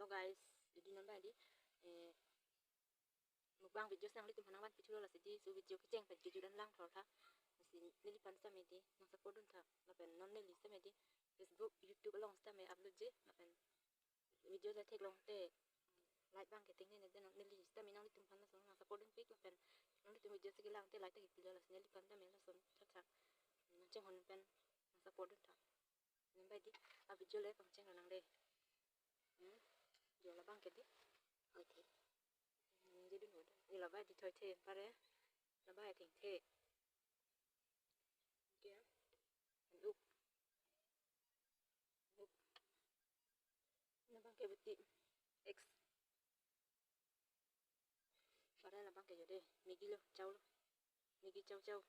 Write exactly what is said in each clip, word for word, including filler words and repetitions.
Hello guys, jadi non abang di, eh, mukbang videos nanglitum aphan nangvanpi thulo, lasi di laso video kecheng pen kejut an lang thor tha. Lasi neliphan sitame di nang support dun tha. Lapen non neli sitame di Facebook, YouTube along sitame upload ji. Lapen video le theklong te like abang ke tengne ne, den neli sitame nanglitum aphan lason nang support dunpik, lapen nanglitum video si kelang te like ta kepilo, lasi neliphan sitame lason thakthak nangchinghon pen nang support dun tha. Non abang di a video le pangcheng nang de. Hmm. Jo labang ke di. Thoi the. Hmm, jadi non. Ni labang di thoi the pare. Labang thengthe. Okay. Up. Up. Labang ke beti. X. Pare labang ke jo de. Maggi lo, chow lo. Maggi chow chow.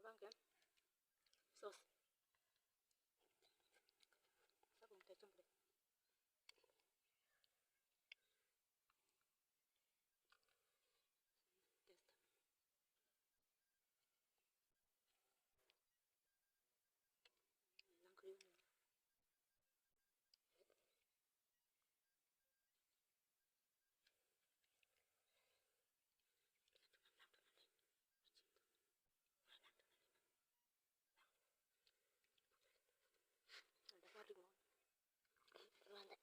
Labang ke sauce. Sabun te chum de. Taste. Lang kriu ni. Ada kari mo. Rwanda.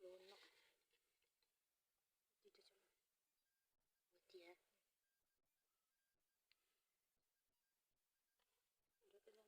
Lono. Dito siya. Buti ha. Dito lang.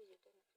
Coba ni lah, cita.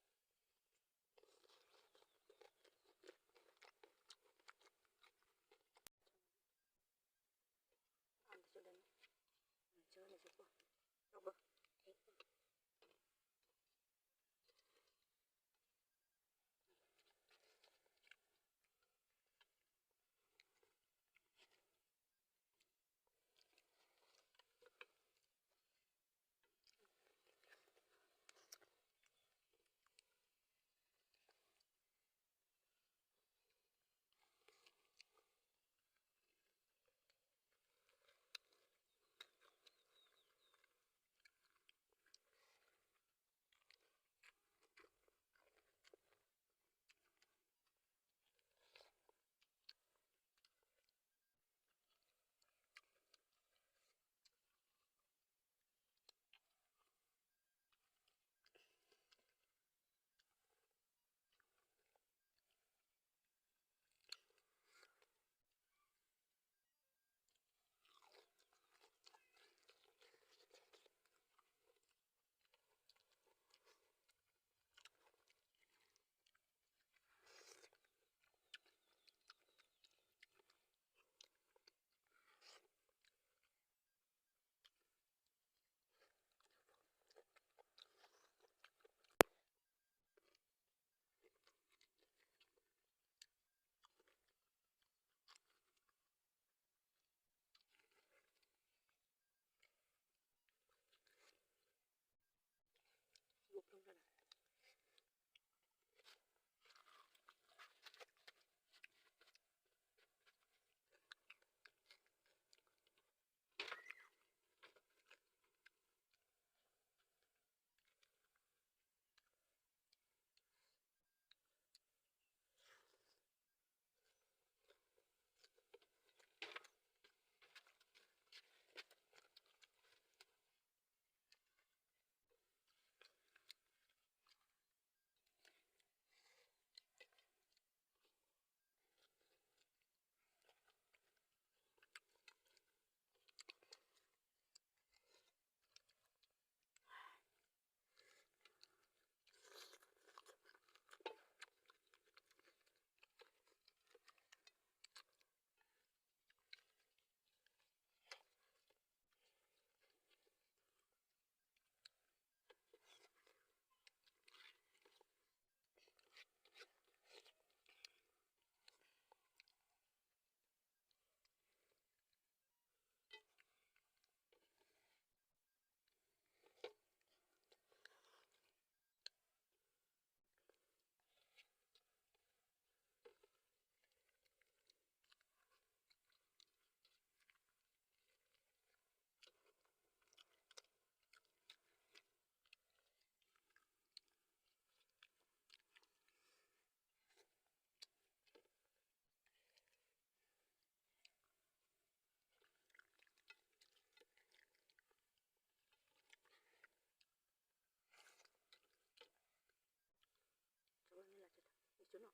Isu no.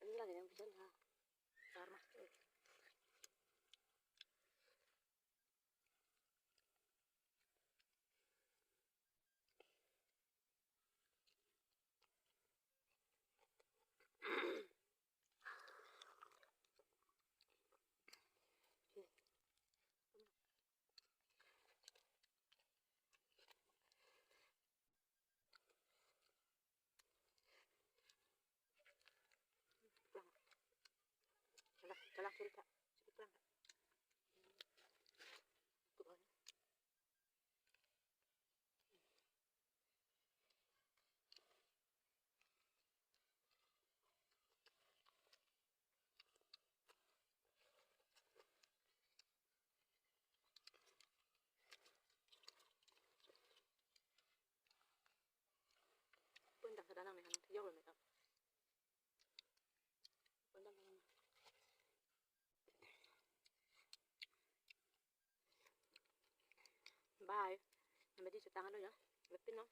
Ini lagi yang bisa ha. Sarma. Jalan, jalan cerita, cerita. Pun dak sedang nih, kan, tiga puluh menit. Pun dak sedang. Bye. Nama di setang lo ya. Lepin no.